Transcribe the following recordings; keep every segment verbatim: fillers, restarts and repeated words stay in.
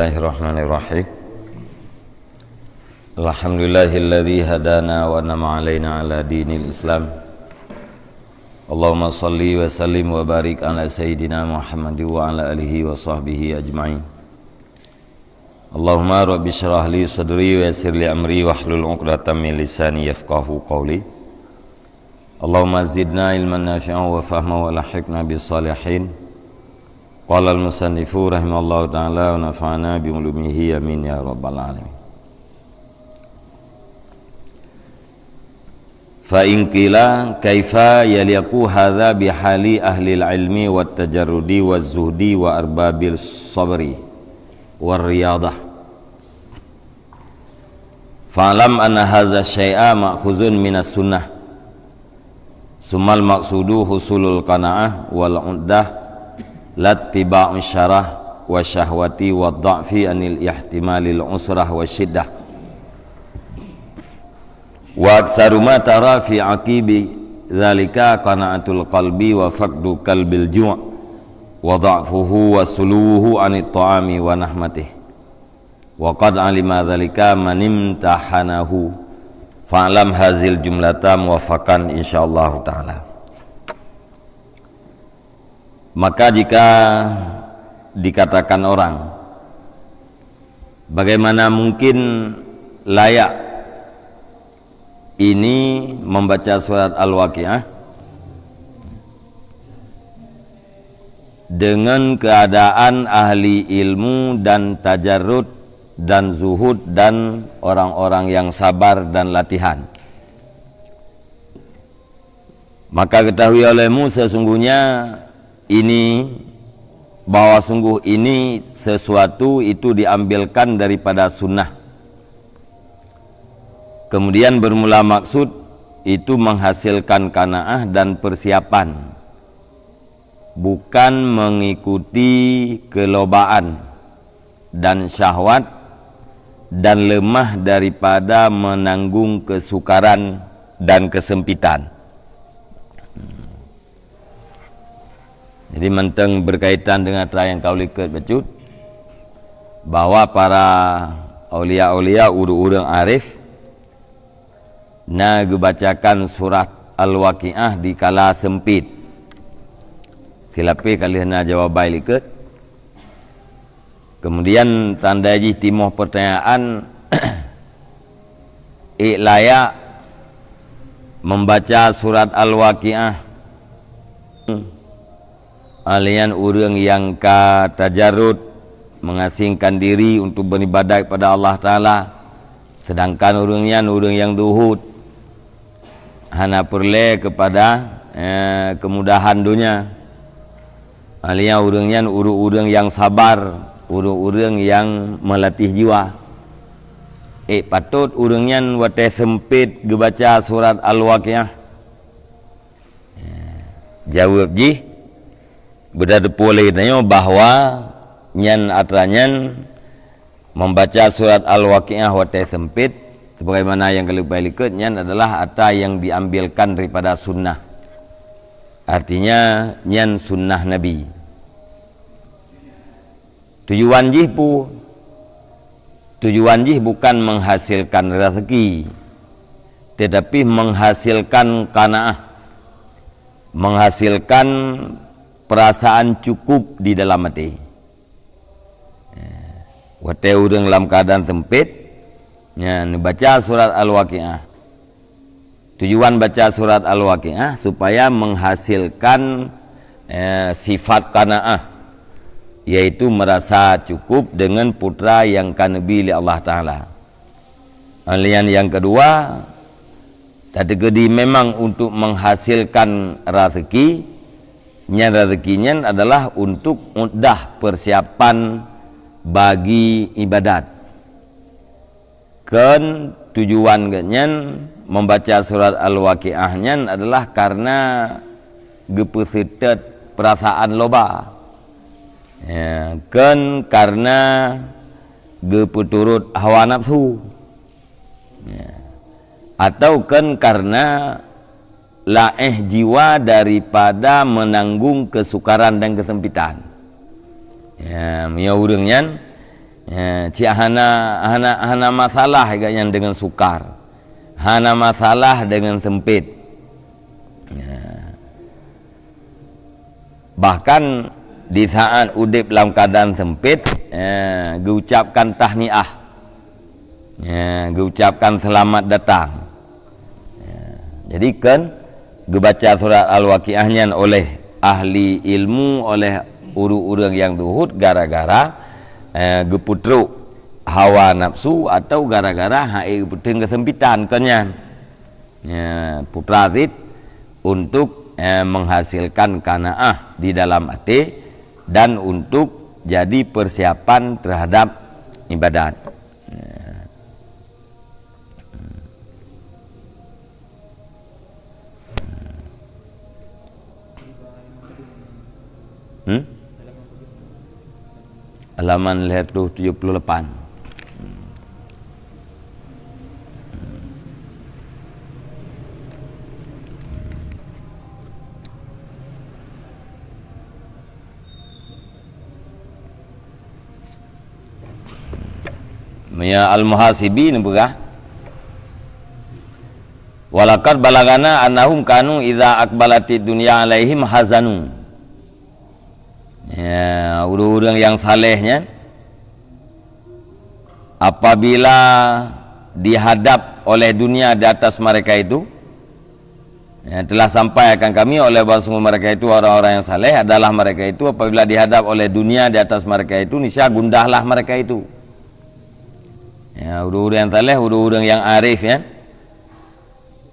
Bismillahirrahmanirrahim. Alhamdulillahilladzi hadana wa an'ama alaina ala dinil Islam. Allahumma shalli wa sallim wa barik ala sayyidina Muhammad wa ala alihi wa sahbihi ajma'in. Allahumma rabbi shrah li sadri wa yassir li amri wahlul 'uqdatam min lisani yafqahu qawli. Allahumma zidna ilman nafi'an wa fahma wa alhiqna bis salihin. Qala al-musannifu rahimahullahu ta'ala wa nafa'ana bi ulumihi, amin ya rabbal alamin. Fa in qila kaifa yaliqu hadza bi hali ahlil ilmi wat tajarrudi waz zuhdi wa arbabis sabri war riyadah. Fa'lam anna hadza syai'a ma'khuzun minas sunnah. Sumal maqsudu husulul qana'ah wal uddah lattiba'u syarah wa syahwati wa dha'fi anil ihtimalil usrah wa syiddah. Wa aksaru ma tara fi aqibi dzalika qana'atul qalbi wa faqdu qalbil ju' wa dha'fuhu wa suluhu anit ta'ami wa nahmatih. Wa qad alima dzalika man imtahanahu. Fa'lam hazil jumlata muwafaqan insyaallahu ta'ala. Maka jika dikatakan orang, bagaimana mungkin layak ini membaca surat Al-Waqiah dengan keadaan ahli ilmu dan tajarrud dan zuhud dan orang-orang yang sabar dan latihan. Maka ketahui olehmu sesungguhnya ini, bahwa sungguh ini sesuatu itu diambilkan daripada sunnah. Kemudian bermula maksud itu menghasilkan qanaah dan persiapan, bukan mengikuti kelobaan dan syahwat dan lemah daripada menanggung kesukaran dan kesempitan. Jadi mantong berkaitan dengan atra nyang ka likot bacut, bahwa para aulia-aulia, ureuëng-ureuëng arif, na geubacakan surat Al-Waqiah di kala sempit. Silapeh ka lheueh na jawaban likot. Kemudian tanda jih timoh pertanyaan, ék layak membaca surat Al-Waqiah. Alian ureuëng nyang ka tajarud mengasingkan diri untuk beribadat kepada Allah Taala, sedangkan ureuëng nyan ureuëng nyang duhut, hana peureulée kepada, eh, kemudahan donya. Alian ureuëng nyan ureuëng-ureuëng nyang sabar, ureuëng-ureuëng nyang meulatih jiwa. Eh, patot ureuëng nyan watée sempit geubaca surat Al-Waqiah? Jaweueb jih, beudôh teupeu lé geutanyoe bahwa nyan atra nyan membaca surat Al-Waqiah watée sempit, sebagaimana nyang ka lheueh likot, nyan adalah atra nyang diambilkan daripada sunnah. Artinya, nyan sunnah Nabi. Tujuan jih pu-, tujuan jih bukan menghasilkan rezeki, tetapi menghasilkan qanaah, menghasilkan perasaan cukup di dalam até. Watée ureuëng lam keuadaan sempit, nyan baca surat Al-Waqiah. Tujuan baca surat Al-Waqiah supaya menghasilkan, eh, sifat qanaah, yaitu merasa cukup dengan putra nyang ka neubi lé Allah Taala. Alian nyang kedua, tateukeudi memang untuk menghasilkan rezeki, nyan rezeki nyan adalah untuk mudah persiapan bagi ibadat. Kon tujuan geuhnyan membaca surat Al-Waqiah nyan adalah karena geupeuseutôt perasaan loba. Ya, kon karena geupeuturot hawa nafsu. Ya. Atau kon karena laéh jiwa daripada menanggung kesukaran dan kesempitan. Ya, meunyoe ureuëng nyan, Ya, cit hana, hana, hana masalah gobnyan deungon sukar. Hana masalah deungon sempit. Ya. Bahkan di saat udeb lam keuadaan sempit, ya, geucapkan tahniah. Ya, geucapkan selamat datang. Ya, jadi kan geubaca surat Al-Waqiah nyan oleh ahli ilmu, oleh ureuëng-ureuëng nyang duhut gara-gara, eh, geupeutrok hawa nafsu atau gara-gara hai geupeuteun keusempitan kon nyan. Ya, putra zit untuk, eh, menghasilkan kanaah di dalam até dan untuk jadi persiapan terhadap ibadat. Ya. Hmm? Halaman lhèe reutôh tujoh puluh lapan. Meunyoe Al-Muhasibi neupeugah, "Walaqad balagana annahum kanu idza aqbalatid dunya 'alaihim hazanu." Ya, ureuëng-ureuëng nyang saleh nyan, apabila dihadap oleh dunia di atas mereka itu, ya, telah sampai akan kami oleh bahwasungguh mereka itu orang-orang yang saleh adalah mereka itu, apabila dihadap oleh dunia di atas mereka itu, niscaya gundahlah mereka itu. Ya, ureuëng-ureuëng nyang saleh, ureuëng-ureuëng nyang arif, ya.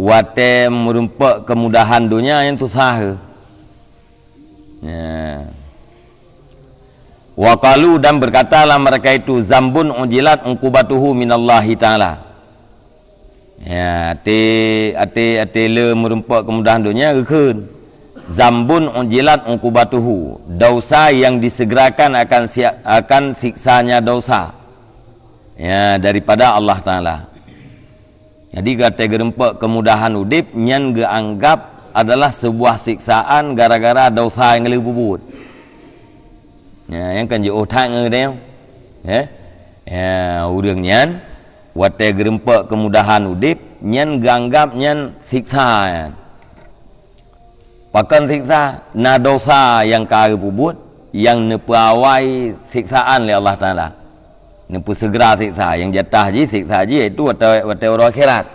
Watèe meurumpok kemudahan dunia nyang susah. Ya. Wa qalu, dan berkatalah mereka itu, "Zambun ujilat uqubatuhu minallahi ta'ala." Ya, até, até, até le meurumpok kemudahan dunia geukheun. "Zambun ujilat uqubatuhu." Dosa yang disegerakan akan si-, akan siksanya dosa. Ya, daripada Allah Ta'ala. Jadi, watèe geurumpok kemudahan udeb, nyan geuanggap adalah sebuah siksaan gara-gara dosa nyang lheueh peubuet. Ya, nyang kan jiôh that ngon geutanyoe. Ya. Ya, ureuëng nyan, watèe geurumpok kemudahan udeb, nyan geuanggap nyan siksa nyan. Pakon siksa? Na dosa nyang ka geupeubuet nyang neupeuawai siksaan lé Allah Ta'ala. Neupeuseugera siksa, nyang jatah jih, siksa jih, yaitu watèe, watèe uroe akhirat.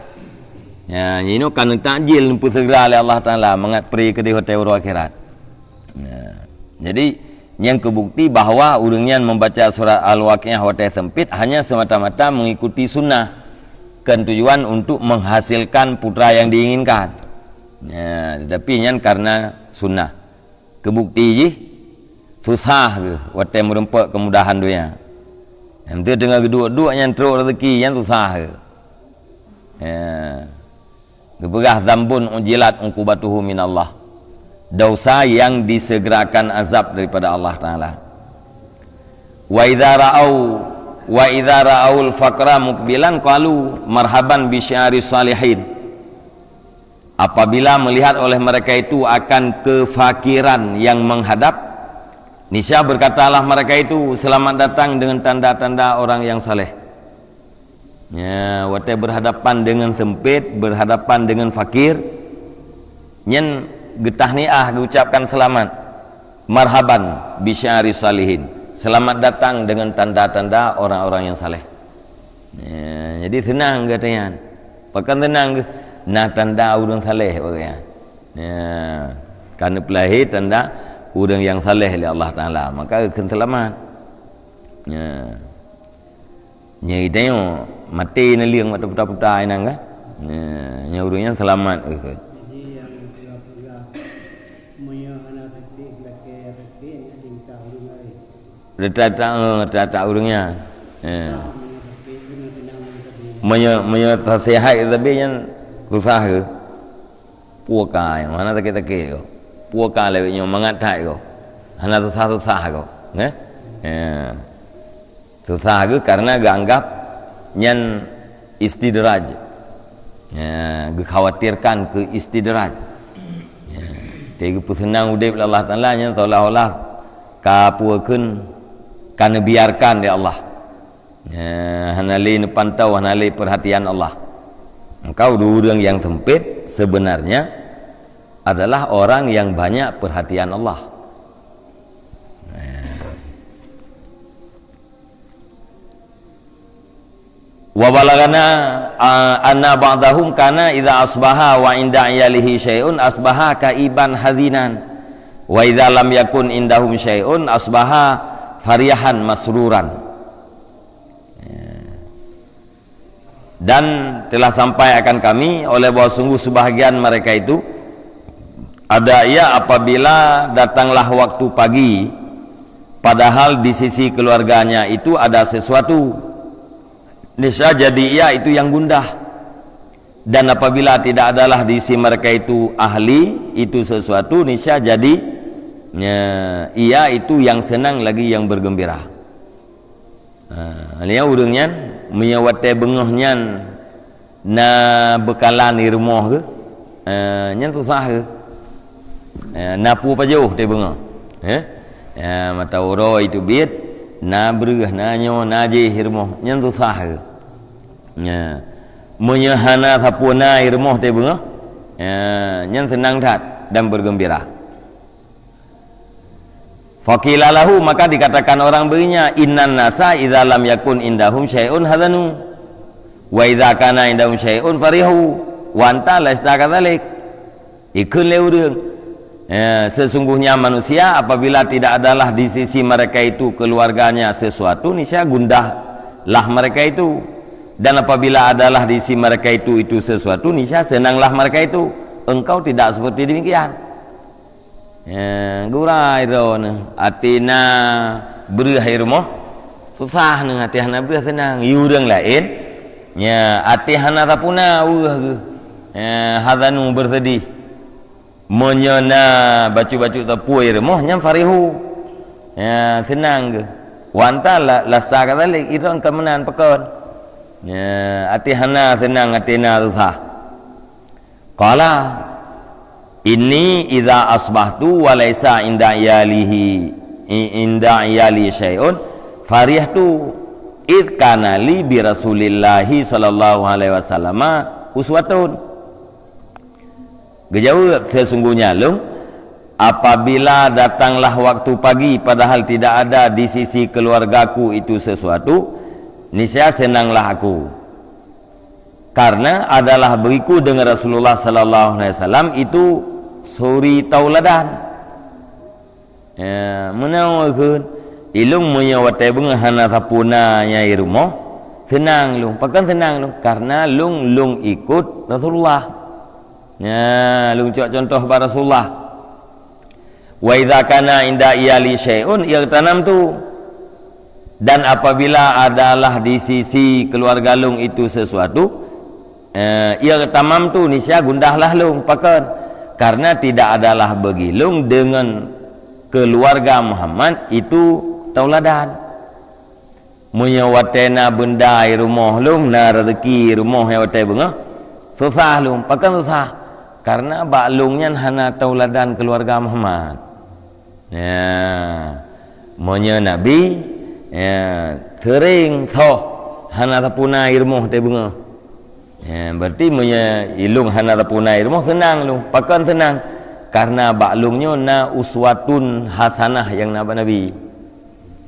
Ya, nyan ka neutakjil neupeuseugera lé Allah Ta'ala mangat pri keudeh watèe uroe akhirat. Ya. Jadi, nyang keubukti bahwa ureuëng nyan membaca surat Al-Waqiah watèe sempit hanya semata-mata mengikuti sunnah, kon tujuan untuk menghasilkan putra yang diinginkan. Ya, tetapi nyan karena sunnah. Keubukti jih, susah geuh watèe meurumpok kemudahan dunia. Nyang teungoh geuduek-duek nyan trok rezeki, nyan susah geuh. Ya. Geupeugah, "Zambun ujilat uqubatuhu minallah." Dosa yang disegerakan azab daripada Allah Ta'ala. "Wa idza ra'au, wa idza ra'aul faqra muqbilan qalu marhaban bi syi'ari salihin." Apabila melihat oleh mereka itu akan kefakiran yang menghadap, niscaya berkatalah mereka itu, "Selamat datang dengan tanda-tanda orang yang saleh." Ya, watèe berhadapan dengan sempit, berhadapan dengan fakir, nyan geutahniah, geucapkan selamat. "Marhaban bi syi'ari salihin." Selamat datang dengan tanda-tanda orang-orang yang saleh. Ya, jadi seunang gata nyan. Pakon seunang geuh? Na tanda ureuëng saleh bak gata nyan. Ya, ka neupeulahé tanda ureuëng nyang saleh lé Allah Ta'ala, maka geukheun seulamat. Ya. Nyan geutanyoe maté neuleueng bak puta-puta inan kan? Ya, nyan ureuëng nyan seulamat geukheun. Jadi, nyang peugah-peugah, meunyoe hana sakét, lakèe sakét, nyan tingkah ureuëng laén. Letak-letak, eh, letak-letak ureuëng nyan. Eh. Meunyoe, meunyoe taseuhat tapi nyan susah ke? Pue ka, hana sakét-sakét ko. Pue ka lewat nyoe mangat that ko. Hana susah-susah ko. Nggih? Ya. Susah ke karena geuanggap nyan istidraj. Ya, geukhawatirkan keu istidraj. Ya, teugeupeuseunang udeb lé Allah Taala nyan seolah-olah ka peue kheun ka neubiarkan lé Allah. Ya, hana lé neupantau, hana lé perhatian Allah. Maka ureuëng nyang sempit sebenarnya adalah orang yang banyak perhatian Allah. Ya. Wa balagana, a, anna ba'dahum kana idza asbaha wa inda iyalihi syai'un asbaha kaiban hazinan. Wa idza lam yakun indahum syai'un asbaha farihan masruran. Ya. Dan telah sampai akan kami oleh bahwa sungguh sebahagian mereka itu ada ia apabila datanglah waktu pagi, padahal di sisi keluarganya itu ada sesuatu, niscaya jadi ia itu yang gundah. Dan apabila tidak adalah di sisi mereka itu ahli itu sesuatu, niscaya jadi, ya, ia itu yang senang lagi yang bergembira. Ha, nyan ureuëng nyan, meunyoe watée beungoh nyan na beukalan di rumoh geuh, ha, nyan susah geuh. Ha, na peue pajoh di beungoh. Ha? Ha, mata uroe teubiet, na breueh, na nyoe, na jih di rumoh, nyan susah geuh. Ha. Meunyoe hana sapeue na di rumoh di beungoh, ha, nyan seunang that dan bergembira. Faqila lahu, maka dikatakan orang berinya, "Innan nasa idza lam yakun indahum syai'un hazanu, wa idza kana indahum syai'un farihu, wa anta lasta kadzalik." Ikheun lé ureuëng, ya, sesungguhnya manusia apabila tidak adalah di sisi mereka itu keluarganya sesuatu, niscaya gundahlah mereka itu. Dan apabila adalah di sisi mereka itu, itu sesuatu, niscaya senanglah mereka itu. Engkau tidak seperti demikian. Ya, gura droeneuh, até na breueh di rumoh, susah neuh até hana breueh seunang. Di ureuëng laén, ya, até hana sapeue na weueh geuh. Ya, hazanu bersedih. Meunyoe na bacut-bacut sapeue di rumoh, nyan farihu. Ya, seunang geuh. Wa anta la-, lasta kadzalik, droeneuh kon meunan pakon. Ya, até hana seunang, até na susah. Qala, "Inni idza asbahtu wa laisa inda iyalihi, i-, inda iyali syai'un, farihtu, id kana li bi Rasulillahi sallallahu alaihi wasallama uswatun." Geujaweueb, "Sesungguhnya lôn, apabila datanglah waktu pagi padahal tidak ada di sisi keluargaku itu sesuatu, niscaya senanglah aku." Karena adalah beriku dengan Rasulullah sallallahu alaihi wasallam itu suri tauladan. Ya, meunan kheun, ilong meunyoe watée beungoh hana sapeue na nyang di rumoh, seunang lôn. Pakon seunang lôn? Karena lôn, lôn ikot Rasulullah. Ya, lôn cok contoh bak Rasulullah. "Wa idza kana inda iyali syai'un ightanamtu." Dan apabila adalah di sisi keluarga lôn itu sesuatu, eh, ightamamtu, niscaya gundahlah lôn. Pakon? Karena tidak adalah bagi lôn dengan keluarga Muhammad itu tauladan. Meunyoe watée na beunda di rumoh lôn, na rezeki di rumoh nyang watée beungoh, susah lôn. Pakon susah? Karena bak lôn nyan hana tauladan keuluwarga Muhammad. Ya. Meunyoe Nabi, ya, seuring soh hana sapeue na di rumoh watée beungoh. Ya, berarti meunyoe ilong hana sapeue na di rumoh, seunang lôn. Pakon seunang? Karena bak lôn nyoe na uswatun hasanah nyang na bak Nabi.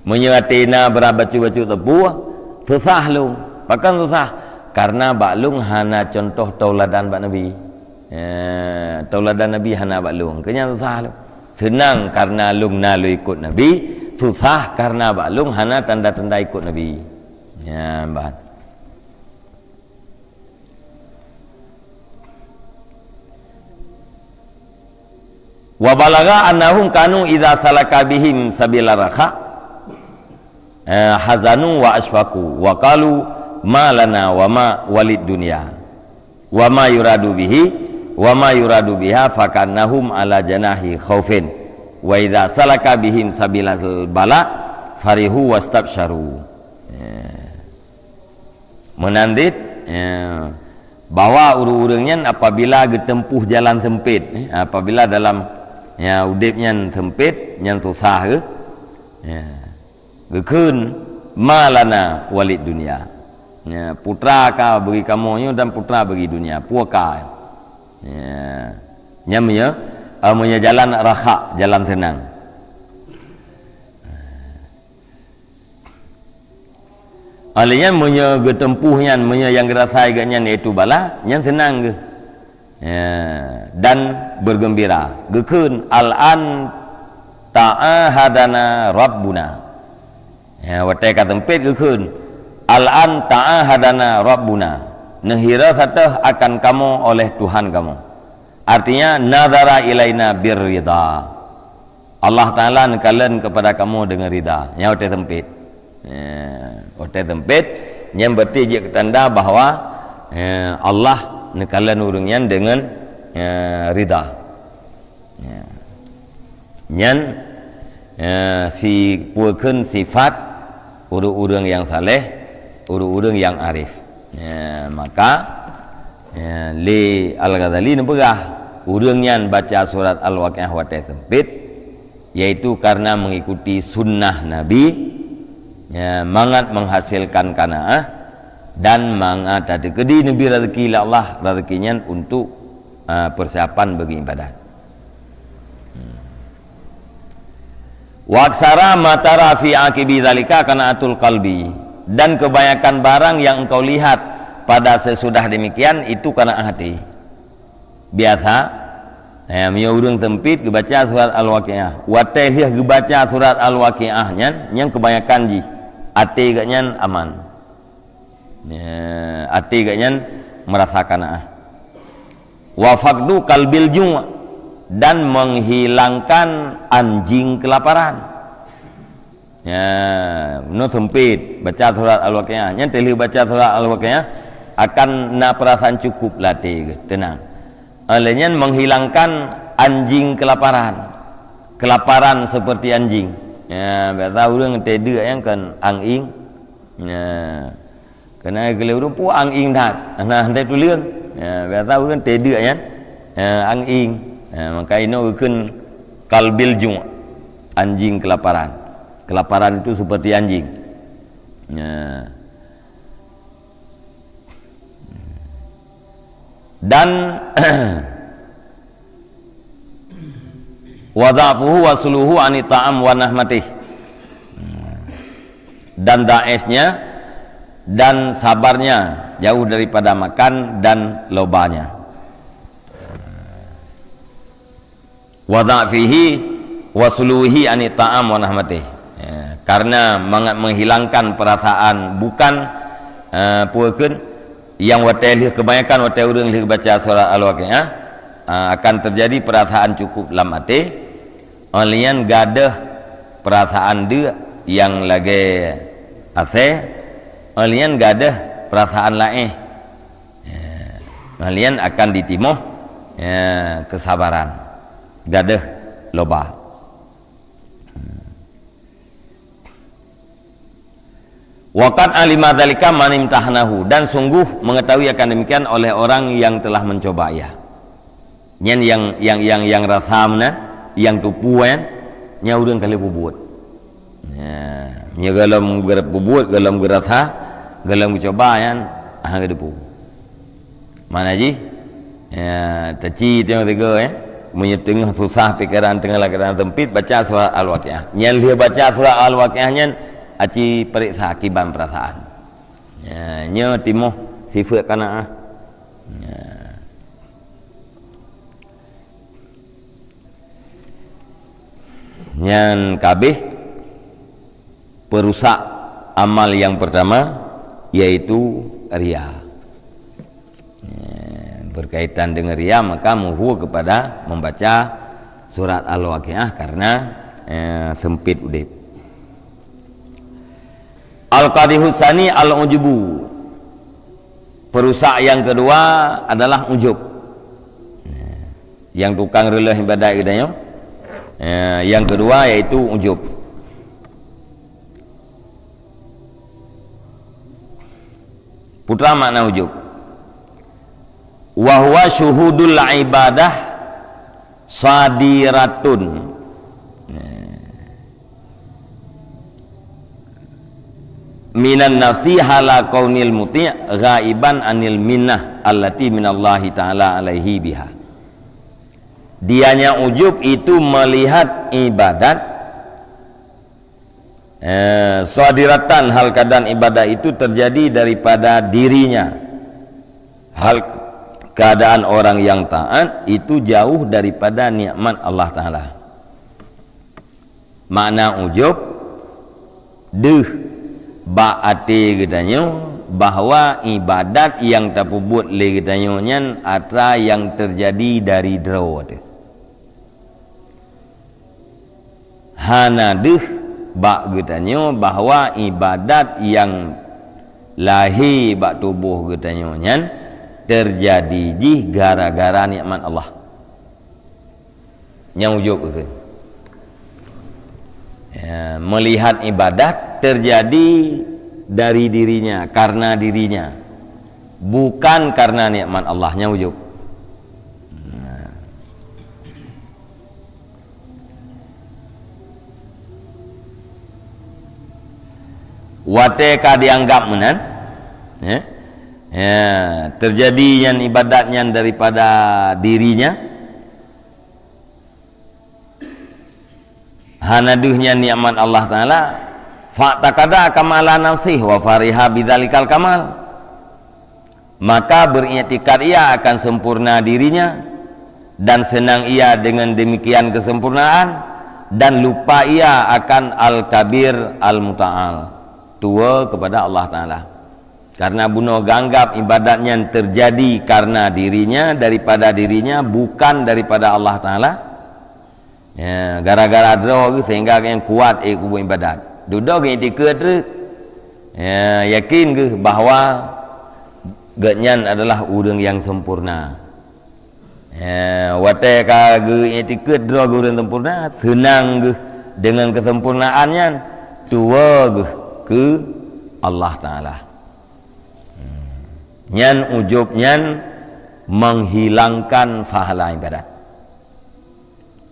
Meunyoe até na brat bacut-bacut teupeu, susah lôn. Pakon susah? Karena bak lôn hana cuntoh tauladan bak Nabi. Ya, tauladan Nabi hana bak lôn. Keu nyan susah lôn. Seunang karena lôn na lôn ikot Nabi, susah karena bak lôn hana tanda-tanda ikot Nabi. Ya, ban. Wa balagha annahum kanu idza salaka bihim sabila rakha, eh, hazanu wa asfaqu wa qalu, "Ma lana wa ma walid dunya, wa ma yuradu bihi, wa ma yuradu biha, fakannahum ala janahi khaufin. Wa idza salaka bihim sabila bala, farihu wastabsyaru." Eh. Meunan cit, ya, bahwa ureuëng-ureuëng nyan apabila geuteumpuh jalan sempit, eh, apabila dalam, ya, udeb nyan sempit, nyan susah geuh, ya, geukheun, Ma lana walid dunya. Ya, putra ka bagi kamoe nyoe dan putra bagi dunia. Puaka. Ya. Nyan meunyoe, eh, meunyoe jalan raha, jalan seunang. Oleh nyan, meunyoe geuteumpuh nyan, meunyoe nyang geurasai geuh nyan yaitu bala, nyan seunang geuh. Ya, dan bergembira. Geukheun, "Al-an ta'ahadana Rabbuna." Ya, watée ka seumpét geukheun, "Al-an ta'ahadana Rabbuna." Neuhira satéh akan kamoe oleh Tuhan kamoe. Artinya, "Nadhara ilaina birridha." Allah Taala neukalon kepada kamoe deungon ridha. Nyan watée seumpét. Ya, watée seumpét, nyan berarti jeuet keu tanda bahwa, ya, Allah neukalon ureuëng nyan deungon, ya, ridha. Ya. Nyan, ya, si peue kheun sifat ureuëng-ureuëng nyang saleh, ureuëng-ureuëng nyang arif. Ya, maka, ya, lé Al-Ghazali neupeugah, ureuëng nyan baca surat Al-Waqiah watée seumpét, yaitu karena mengikuti sunnah Nabi, ya, mangat menghasilkan qanaah, dan mangat tateukeudi neubi rezeki lé Allah, rezeki nyan untuk, ah, persiapan bagi ibadat. Hmm. "Wa aksara ma tara fi aqibi zalika qanaatul qalbi." Dan kebanyakan barang yang engkau lihat pada sesudah demikian, itu qanaah hati. Biasa, eh, meunyoe ureuëng seumpét geubaca surat Al-Waqiah. Watée lheueh geubaca surat Al-Waqiah nyan, nyang kebanyakan jih, até geuh nyan aman. Ya, até geuh nyan meurasa qanaah. "Wa faqdu qalbil ju'," dan menghilangkan anjing kelaparan. Ya, meunyoe seumpét baca surat Al-Waqiah, nyan teulheueh baca surat Al-Waqiah akan na perasaan cukup lam até geuh, teunang. Oleh nyan menghilangkan anjing kelaparan. Kelaparan seperti anjing. Ya, biasa ureuëng teudeuk nyang kan ang-ing. Ya. Keunan keu lé ureuëng peue ang-ing that. Nah, hana tuleueng. Ya, biasa ureuëng teudeuk nyan. Ya, ang-ing. Ya, maka inoe geukheun qalbil ju', anjing kelaparan. Kelaparan itu seperti anjing. Ya. Dan wa dha'fuhu wa suluhu ani ta'am wa nahmatih. Dan dhaifnya dan sabarnya jauh daripada makan dan lobanya. Wa dha'fihi wa suluhi ani ta'am wa nahmatih. Ya, karena mangat menghilangkan perasaan bukan, eh, peue kheun, nyang watée lheueh kebanyakan watée ureuëng lheueh baca surat Al-Waqiah, eh, akan terjadi perasaan cukup lam até, Óh lheueh nyan gadôh peurasaan deuk nyang lagée asée, óh lheueh nyan gadôh peurasaan laén. Ya, óh lheueh nyan akan jitimoh, ya, keusabaran. Gadôh loba. Wa qad alima dzalika man imtahanahu, dan sungguh mengetahui akan demikian oleh orang yang telah mencoba ia. Nyan nyang, nyang, nyang, nyang rasa meunan, nyang tupu nyan, nyan ureuëng ka lheueh peubuet. Ya, nyoe gohlom geupeubuet, gohlom geurasa, gohlom geucoba nyan, hana geuteupu. Mana jih? Ya, taci teungoh tiga, ya. Meunyoe teungoh susah pikeran, teungoh lam keuadaan seumpit, baca surat Al-Waqiah. Nyan lheueh baca surat Al-Waqiah nyan, aci peuriksa kiban peurasaan. Ya, nyoe timoh sifeuet qanaah. Ya. Nyan ka abéh peurusak amal nyang peurtama, yaitu ria. Eh, berkaitan dengan ria, maka meuhue kepada membaca surat Al-Waqiah karena, eh, sempit udép. Al-qadihus tsani al-ujubu. Perusak yang kedua adalah ujub. Nyang tukang reuloh ibadat geutanyoe. Eh, yang kedua yaitu ujub. Peue makna ujub? Wa huwa syuhudul ibadah sadiratun. Nah. minan nafsi hala kaunil muti' ghaiban anil minnah allati minallahi ta'ala alaihi biha. Dianya ujub itu melihat ibadat, eh, sadiratan, hal keadaan ibadat itu terjadi daripada dirinya. Hal keadaan orang yang taat itu jauh daripada nikmat Allah Ta'ala. Makna ujub, deuh bak até geutanyoe bahwa ibadat nyang tapeubuet lé geutanyoe nyan atra nyang teujadi dari droe teuh. Hana deuh bak geutanyoe bahwa ibadat nyang lahé bak tuboh geutanyoe nyan teujadi jih gara-gara nikmat Allah. Nyang ujub keuh. Ya, melihat ibadat terjadi dari dirinya, karena dirinya, bukan karena nikmat Allah. Nyang ujub. Nah. Watée ka dianggap meunan, ya, ya, terjadi nyan ibadat nyan daripada dirinya, hana deuh nyan nikmat Allah Ta'ala, fa'taqada kamala nafsih wa fariha bidzalikal kamal. Maka beriktikad ia akan sempurna dirinya dan senang ia dengan demikian kesempurnaan, dan lupa ia akan Al-Kabir Al-Muta'al, tuwo kepada Allah Ta'ala. Karena bunoe geuanggap ibadat nyan terjadi karena dirinya, daripada dirinya, bukan daripada Allah Ta'ala. Ya, gara-gara droe geuh sehingga geuh nyan kuat ék kubu ibadat. Dudoe geuh iktikeut treuk. Ya, yakin geuh bahwa geuhnyan adalah ureuëng nyang sempurna. Ya, watée ka geuh iktikeut droe geuh ureuëng sempurna, seunang geuh dengan kesempurnaan nyan, tuwo geuh keu Allah Ta'ala. Nyan ujub nyan menghilangkan pahala ibadat.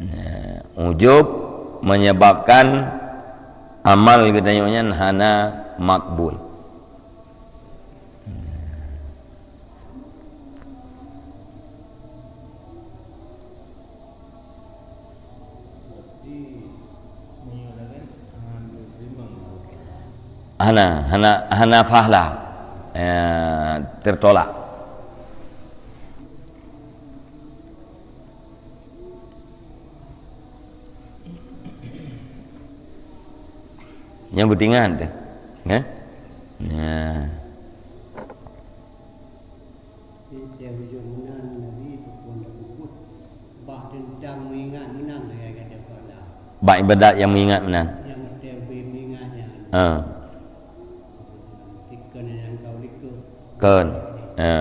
Nah, ujub menyebabkan amal geutanyoe nyan hana makbul. Hana, hana, hana pahala, eh, tertolak. Nyang beutingat teuh, eh? Nah. Teuntang ujong meunan Nabi peuphon lagée buet bah teuntang meuingat meunan ayat gata Allah. Bak ibadat nyang meuingat meunan. Nyang teuntang meuingat nyan. Ha. Dikeue nyang kau likot. Kon. Ha.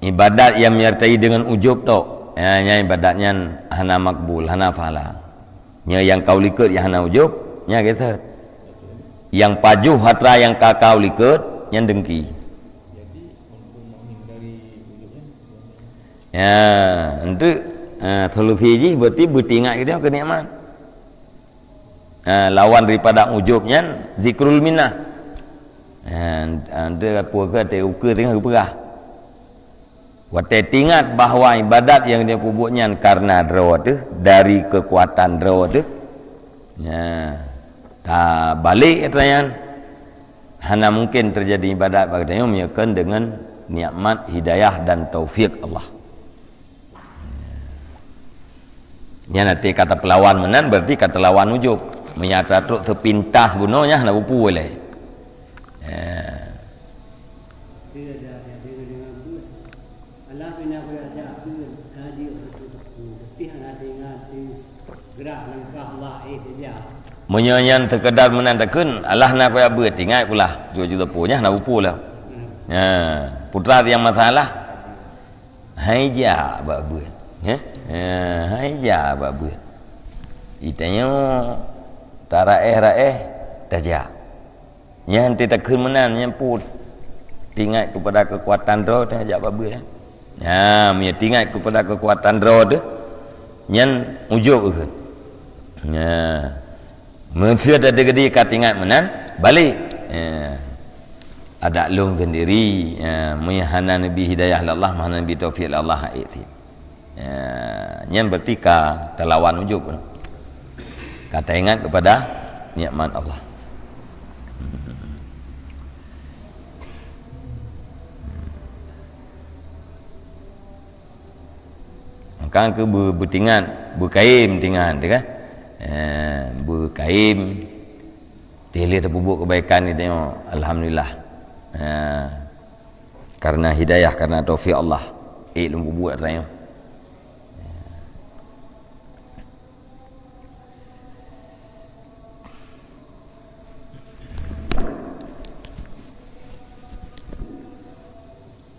Ibadat nyang menyertai dengan ujub tok. Ya, nyan ibadat nyan hana makbul, hana pahala. Nya nyang kau likot nyang hana ujub, nya geuseuet. Nyang pajoh atra nyang ka kau likot, nyan dengki. Ya, untuk, eh, solusi jih berarti beutingat geutanyoe keu nikmat. Eh, lawan daripada ujub nyan zikrul minnah. Eh, ente peue keu ate ukeue teungoh geupeugah. Watée tingat bahwa ibadat nyang geutanyoe peubuet nyan karena droe teuh, dari keukuatan droe teuh, nya, tabalek atra nyan, hana mungken teujadi ibadat bak geutanyoe meunyoe kon deungon nikmat hidayah dan taufik Allah. Nyan até ka tapeulawan meunan, berarti ka teulawan ujub. Meunyo atra trok seupintas bunoe nyan hana peue-peue lé. Ya. Meunyoe nyan seukeudar meunan takheun, Allah na kujak beuet, ingat kulah, jujur teupeu nyan hana peue-peue lah. Ya, putra nyang masalah. Hai jak bak beuet, eh? Eh, hai jak bak beuet. Geutanyoe taraéh-raéh tajak. Nyan teutakheun meunan, nyan pue teuingat keupada keukuatan droe teuh jak bak beuet, eh? Nah, meunyoe teuingat keupada keukuatan droe teuh, nyan ujub kheun. Nah, meuseuet teuh geutanyoe ka teuingat meunan, balek. Eh, adak lôn sendiri, eh, meunyo hana neubi hidayah lé Allah, hana neubi taufik lé Allah, ék cit. Eh, nyan berarti ka talawan ujub. Ka taingat kepada nikmat Allah. Maka keu beu-, beutingat, beukayém tingat, ya kan? Eh, beukayém, teuh lé tapeubuet keubaikan di tanyoe, alhamdulillah. Eh, karena hidayah, karena taufik Allah, ék lôn peubuet tanyoe.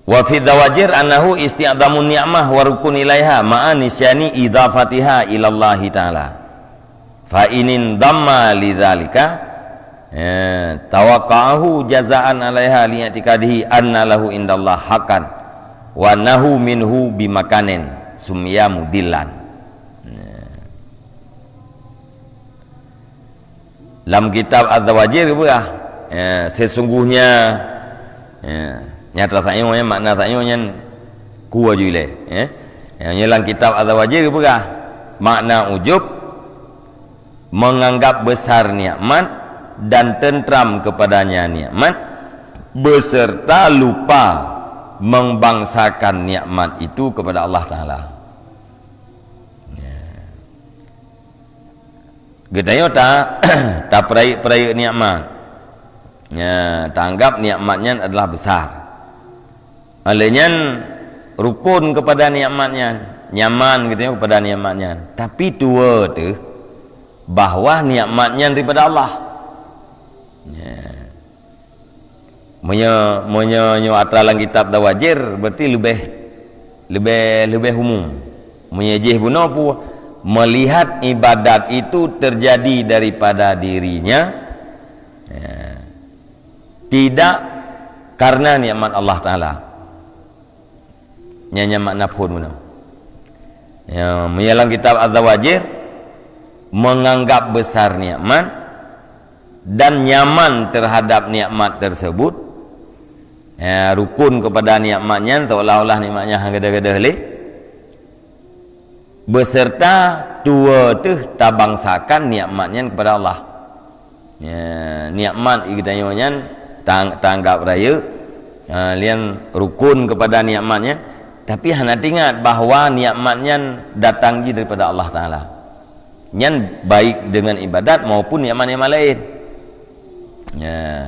Wa fi dzawajir annahu isti'dhamun ni'mah wa rukun ilaiha ma'a nisyani idhafatiha ilallahi ta'ala. Fa inin dhamma lidzalika, eh, tawaqqa'ahu jazaan alaiha li'tiqadihi anna lahu indallah haqqan wa annahu minhu bimakanin summiya mudillan. Eh. Lam kitab Az-Zawajir geupeugah, ya, sesungguhnya, ya, nyata sayoe nyan, makna sayoe nyan kuah ju ilée, ya. Ya, nyoe lam kitab Az-Zawajir geupeugah, makna ujub, menganggap besar nikmat dan tentram kepadanya nikmat, beserta lupa membangsakan nikmat itu kepada Allah Taala. Ya. Geutanyoe ta, tapeurayeuk-peurayeuk nikmat. Ya, taanggap nikmat nyan adalah besar. Oleh nyan, rukun kepada nikmat nyan, nyaman geutanyoe kepada nikmat nyan. Tapi tuwoe teuh bahwa nikmat nyan daripada Allah. Ya. Meunyoe, meunyoe nyoe atra lam kitab Zawajir, berarti leubeh, leubeh, leubeh umum. Meunyoe jih bunoe pu, melihat ibadat itu terjadi daripada dirinya, ya, tidak karena nikmat Allah Taala. Nyan, nyan makna phon bunoe. Ya, meunyoe lam kitab Az-Zawajir, menganggap besar nikmat dan nyaman terhadap nikmat tersebut. Ya, rukun kepada nikmat nyan seolah-olah nikmat nyan hana gadôh-gadôh lé. Beserta tuwoe teuh tabangsakan nikmat nyan kepada Allah. Ya, nikmat geutanyoe nyan tang-, tanggap rayeuk, ha, lheueh rukun kepada nikmat nyan, tapi hana teuingat bahwa nikmat nyan datang jih daripada Allah Taala. Nyan baik dengan ibadat maupun nikmat-nikmat laén. Ya.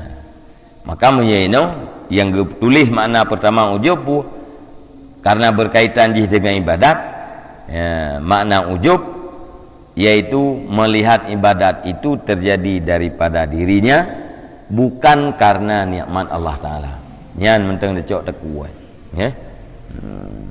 Maka meunyoe inoe nyang geutuléh makna pertama ujub pu, karena berkaitan jih dengan ibadat, ya, makna ujub yaitu melihat ibadat itu terjadi daripada dirinya, bukan karena nikmat Allah Taala. Nyan mantong tacok teuk, ya. Hmm.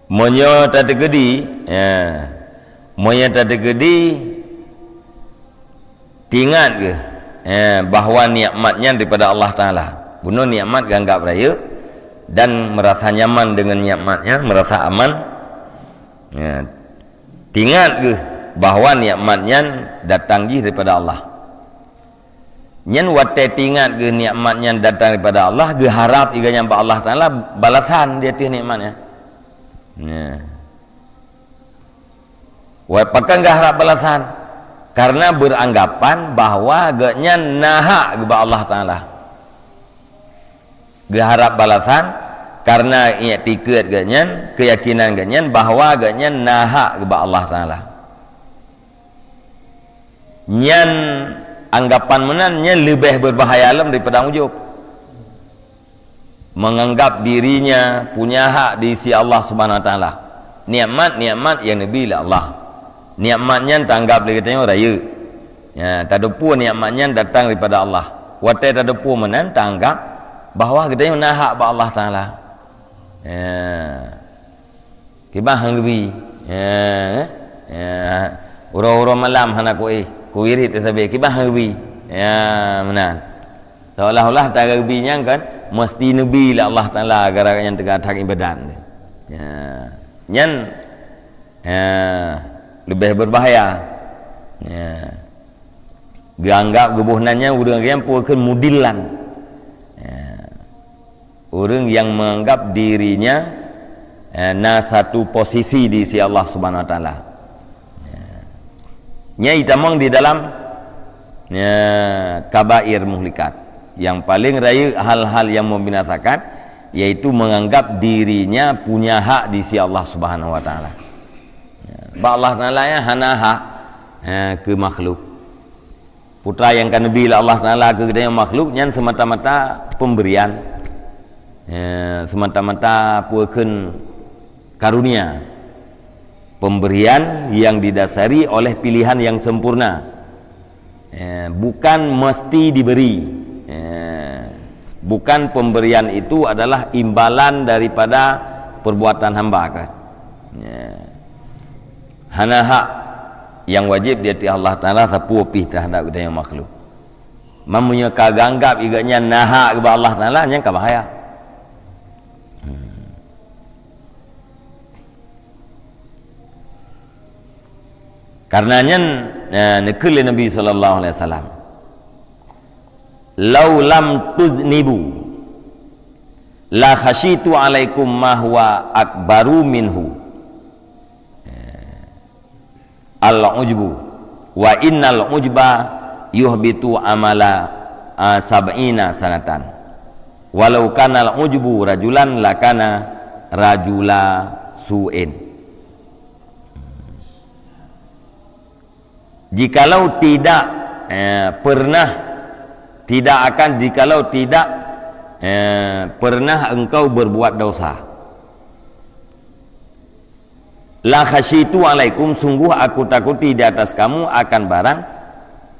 Meunyoe tateukeudi, ya, meunyoe tateukeudi, teuingat kheueh, ya, bahwa nikmat nyan daripada Allah Taala. Bunoe nikmat geuanggap rayeuk dan merasa nyaman dengan nikmat nyan, merasa aman. Ya. Teuingat kheueh bahwa nikmat nyan datang jih daripada Allah. Nyan watée teuingat kheueh nikmat nyan datang daripada Allah, geuharab iga nyan bak Allah Taala balasan di ateueh nikmat nyan. Nah. Wa-, pakon geuharab balasan? Karena beranggapan bahwa geuhnyan na hak bak Allah Taala. Geuharab balasan karena iktikad geuhnyan, keuyakinan geuhnyan bahwa geuhnyan na hak bak Allah Taala. Nyan anggapan meunan nyan leubeh beubahaya lom daripada ujub. Menganggap dirinya punya hak di sisi Allah Subhanahu Wa Taala. Nikmat-nikmat nyang neubi lé Allah. Nikmat nyan taanggab lé geutanyoe rayeuk. Ya, tateupeue nikmat nyan datang daripada Allah. Watée tateupeue meunan, taanggab bahwa geutanyoe na hak bak Allah Taala. Ya. Kiban han geubi. Ya, ya. Uroe-uroe malam hana kuéh, kuwirit sabe, kiban han geubi. Ya, meunan. Seolah-olah taga geubi nyan kan meusti neubi lé Allah Taala gara-gara nyan teuga that ibadat. Ya. Nyan, ya, leubeh berbahaya. Ya. Geuanggab geuboh nan nyan ureuëng nyang peue kheun mudillan. Ya. Ureuëng yang menganggap dirinya, eh, na satu posisi di sisi Allah Subhanahu Wa Taala. Ya. Nyan itamong di dalam, ya, kabair muhlikat. Yang paling rayeuk hal-hal yang membinasakan, yaitu menganggap dirinya punya hak di sisi Allah Subhanahu Wa Taala. Ya. Bak Allah Taala nyan hana hak, eh, keu makhluk. Putra nyang ka neubi lé Allah Taala keu geutanyoe makhluk nyan semata-mata pemberian. Ya, semata-mata peue kheun karunia. Pemberian yang didasari oleh pilihan yang sempurna. Ya, bukan mesti diberi. Ya, bukan pemberian itu adalah imbalan daripada perbuatan hamba kan. Ya. Hana hak nyang wajéb di ateueh Allah Taala sapeue pih teuhadab geutanyoe makhluk. Meunyoe ka geuanggab ié geuh nyan na hak ubak Allah Taala, nyan ka bahaya. Hmm. Karena nyan, eh, neukheun lé Nabi sallallahu alaihi wasallam, "Lau lam tuznibu, la khasyitu alaikum ma huwa akbaru minhu." Al-ujbu. Wa innal ujba yuhbitu amala, a, sab'ina sanatan. Walau kanal ujbu rajulan lakana rajula su'in. Jikalau tidak, eh, pernah, tidak akan, jikalau tidak, eh, pernah engkau berbuat dosa. La khasyitu alaikum, sungguh aku takuti di atas kamu akan barang,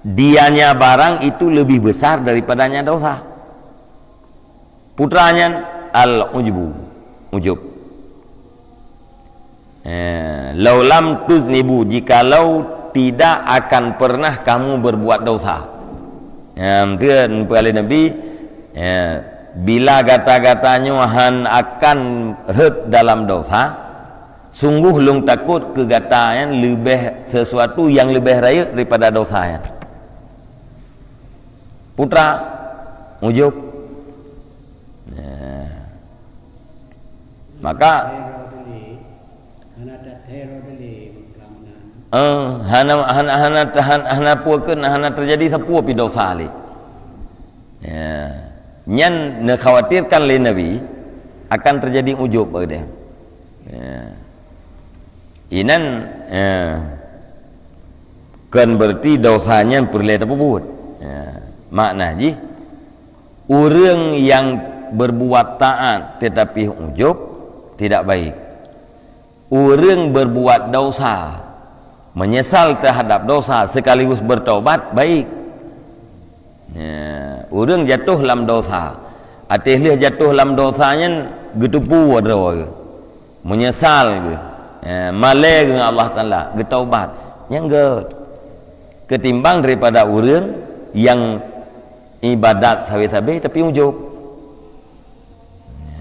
dianya barang itu lebih besar daripadanya dosa. Putra nyan al-ujbu, ujub. Eh, lau lam tuznibu, jikalau tidak akan pernah kamu berbuat dosa. Ya, meuteun peue lé Nabi, ya, bila gata-gata nyoe han akan rhot dalam dosa, sungguh lôn takot keu gata nyan leubeh sesuatu nyang leubeh rayeuk daripada dosa nyan. Putra, ujub. Nah. Maka, eh, hana, hana, hana, hana peue kheun, hana teujadi sapeue pih dosa lé. Ya. Nyan neukhawatirkan lé Nabi akan teujadi ujub bak geutanyoe. Ya. Inan, ya, kon berarti dosa nyan peureulée tapeubuet. Ya. Makna jih, ureuëng nyang berbuat taat tetapi ujub tidak baik. Ureuëng berbuat dosa, menyesal terhadap dosa sekaligus bertaubat, baik. Ya, ureuëng jatuh lam dosa, até lheueh jatuh lam dosa nyan geuteupeue droe geuh, menyesal geuh, ya, malée geuh ngon Allah Taala, geutaubat, nyan gét ketimbang daripada ureuëng nyang ibadat sabe-sabe tapi ujub.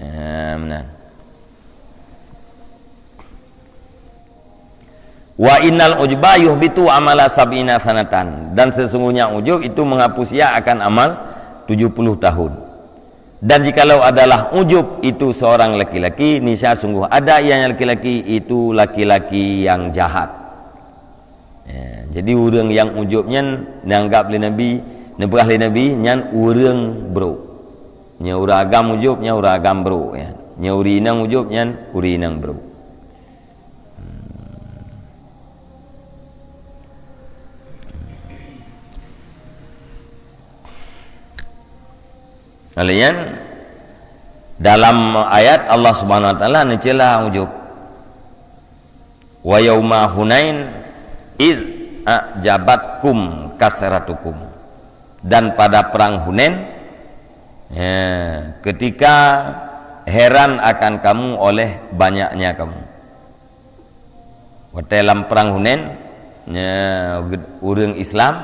Ya, meunan. Wa innal ujba yuhbitu amala sab'ina sanatan, dan sesungguhnya ujub itu menghapus ia akan amal tujuh puluh tahun. Dan jikalau adalah ujub itu seorang laki-laki, niscaya sungguh ada ianya laki-laki itu laki-laki yang jahat. Ya, jadi ureuëng nyang ujub nyan neuanggab lé Nabi, neupeugah lé Nabi nyan ureuëng brok. Nyan ureuëng agam ujub, nyan ureuëng agam brok, ya. Nyan ureuëng inong ujub, nyan ureuëng inong brok. Lalu nyan dalam ayat Allah Subhanahu Wa Taala neucela ujub. Wa yauma Hunain iz a'jabatkum kasratukum. Dan pada perang Hunain, ya, ketika heran akan kamu oleh banyaknya kamu. Watée lam perang Hunain, ya, ureuëng Islam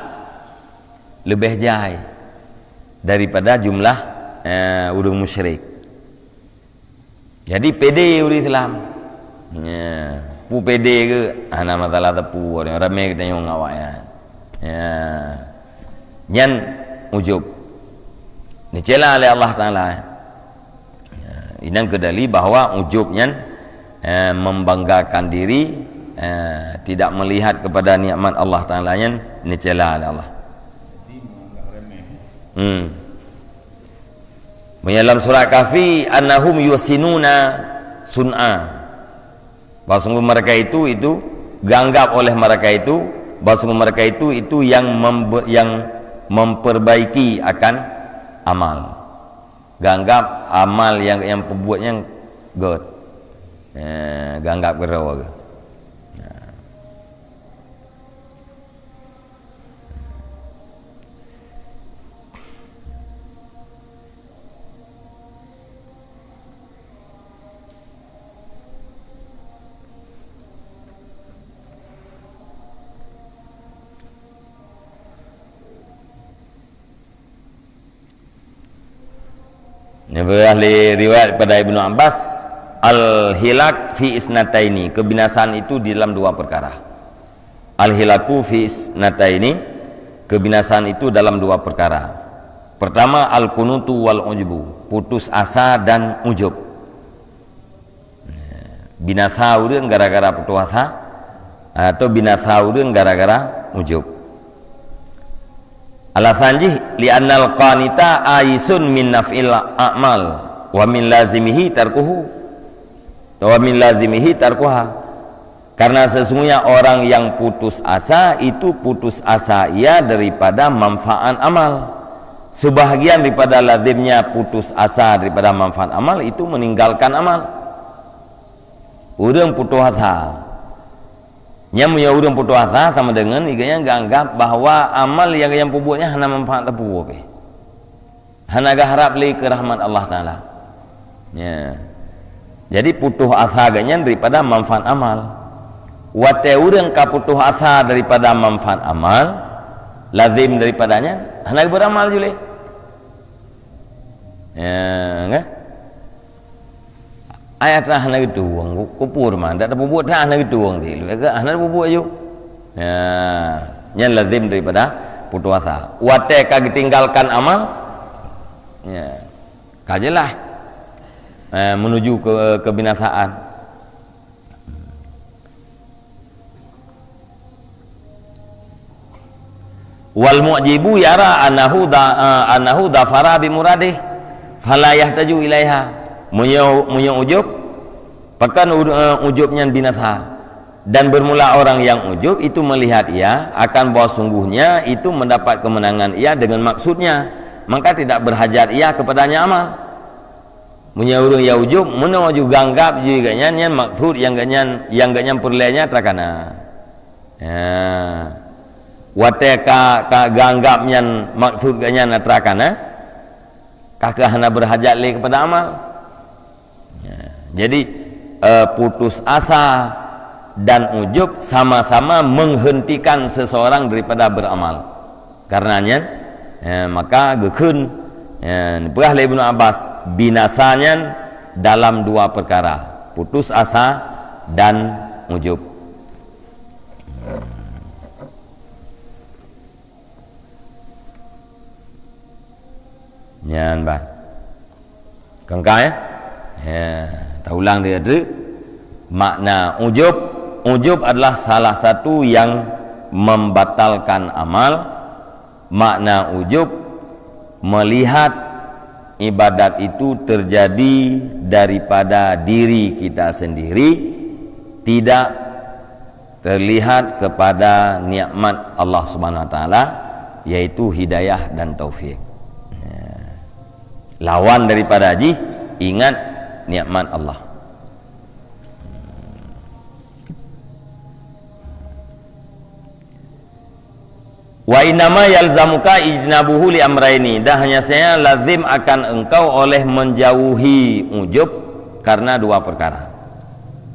leubeh jai daripada jumlah, ya, ureuëng musyrik. Jadi pede ureuëng Islam. Ya, pu pede ke, hana masalah teupeu, ramé geutanyoe ngon awaknyan. Ya. Nyan ujub. Neucela lé Allah Taala. Ya, inan keudali bahwa ujub nyan, eh, membanggakan diri, eh, tidak melihat kepada nikmat Allah Taala nyan neucela lé Allah. Hmm. Meunyo lam surat Kahfi, "Annahum yuhsinuna sun'a." Bahwa sungguh mereka itu, itu, geuanggap oleh mereka itu, bahwa sungguh mereka itu, itu yang membe-, yang memperbaiki akan amal. Geuanggap amal yang, yang peubuet nyan gét. Eh, geuanggap keudroe geuh. Nah. Neupeugah lé riwayat pada Ibnu Abbas, "Al-hilak fi isnataini," kebinasaan itu di dalam dua perkara. "Al-hilaku fi isnataini," kebinasaan itu dalam dua perkara. Pertama, al-kunutu wal ujbu, putus asa dan ujub. Binasa ureuëng gara-gara putus asa, atau binasa ureuëng gara-gara ujub. Alasan jih, "Li'annal qanita aisun min naf'il a'mal, wa min lazimihi tarkuhu, wa min lazimihi tarkuha." Karena sesungguhnya orang yang putus asa, itu putus asa ia daripada manfaat amal. Sebahagian daripada lazimnya putus asa daripada manfaat amal, itu meninggalkan amal. Ureuëng putus asa. Nyan meunyoe ureuëng putus asa sama deungon gobnyan geuanggap bahwa amal nyang gobnyan peubuet nyan hana manfaat teupeu pih. Hana geuharab lé keu rahmat Allah Taala. Ya. Jadi putus asa gobnyan daripada manfaat amal. Watée ureuëng ka putus asa daripada manfaat amal, lazim daripada nyan, hana geuberamal ju lé. Ya, kan? Ayat hana geutueng, ku-, kupur mah, dak tapeubuet hana geutueng ti, lé ka hana tapeubuet ju. Ya, nyan lazim daripada putus asa. Watée ka geutinggalkan amal, ya, ka jeulaih, eh, menuju ke kebinasaan. Wal mu'jibu yara annahu da-, eh, annahu dhafara bi muradih, fala yahtaju ilaiha. Meunyoe, meunyoe ujub, pakon u-, eh, ujub nyan binasa. Dan bermula orang yang ujub itu melihat ia akan bahwa sungguhnya itu mendapat kemenangan ia dengan maksudnya, maka tidak berhajat ia kepadanya amal. Meunyoe ureuëng nyang ujub, meunoe ju geuanggap jih gobnyan nyan maksud nyang gobnyan, nyang gobnyan peureulée nyan teukana. Ya. Watée ka, ka geuanggap nyan maksud gobnyan na teukana, ka keuh hana berhajat lé kepada amal. Ya. Jadi, eh, putus asa dan ujub sama-sama menghentikan seseorang daripada beramal. Karena nyan, eh, maka geukheun, eh, neupeugah lé Ibnu Abbas, binasa nyan dalam dua perkara, putus asa dan ujub. Nyan ban. Kangkai, eh? Ya, taulang dia tu. Makna ujub, ujub adalah salah satu yang membatalkan amal. Makna ujub, melihat ibadat itu terjadi daripada diri kita sendiri, tidak terlihat kepada nikmat Allah Subhanahu Wa Taala, yaitu hidayah dan taufik. Ya. Lawan daripada jih, ingat nikmat Allah. Wa innama yalzamuka ijtinabuhu li amraini, dan hanya saja lazim akan engkau oleh menjauhi ujub karena dua perkara.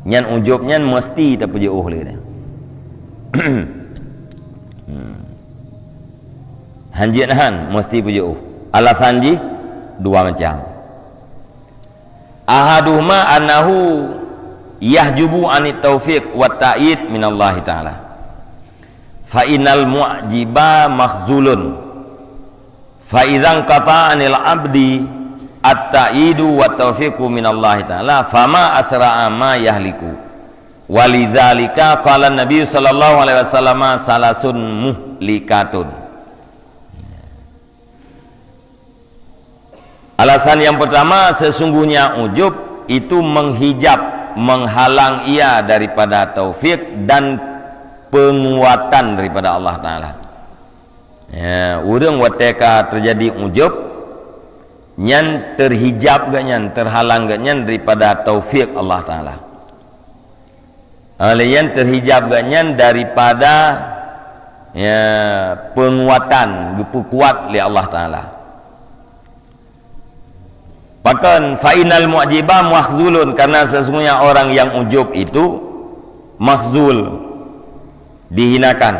Nyan ujub nyan mesti tapeujeuôh lé dia. Hmm. Hanjeuet han mesti peujeuôh. Alasan jih dua macam. Ahaduhuma annahu yahjubu anit taufiq wa ta'yid minallahi ta'ala. Fa innal mu'jiba makhzulun. Fa idzan qata anil abdi at-ta'yidu wa taufiqu minallahi ta'ala, fama asra'a ma yahliku. Walidzalika qala Nabi sallallahu alaihi wasallam, salasun muhlikatun. Alasan yang pertama, sesungguhnya ujub itu menghijab, menghalang ia daripada taufik dan penguatan daripada Allah Ta'ala. Ya, ureuëng watée ka terjadi ujub, nyan terhijab geuh nyan, terhalang geuh nyan daripada taufik Allah Ta'ala. Lé nyan terhijab geuh nyan daripada, ya, penguatan, geupeukuat lé Allah Ta'ala. Pakon fa innal mu'jiba makhzulun, karena sesungguhnya orang yang ujub itu makhzul, dihinakan.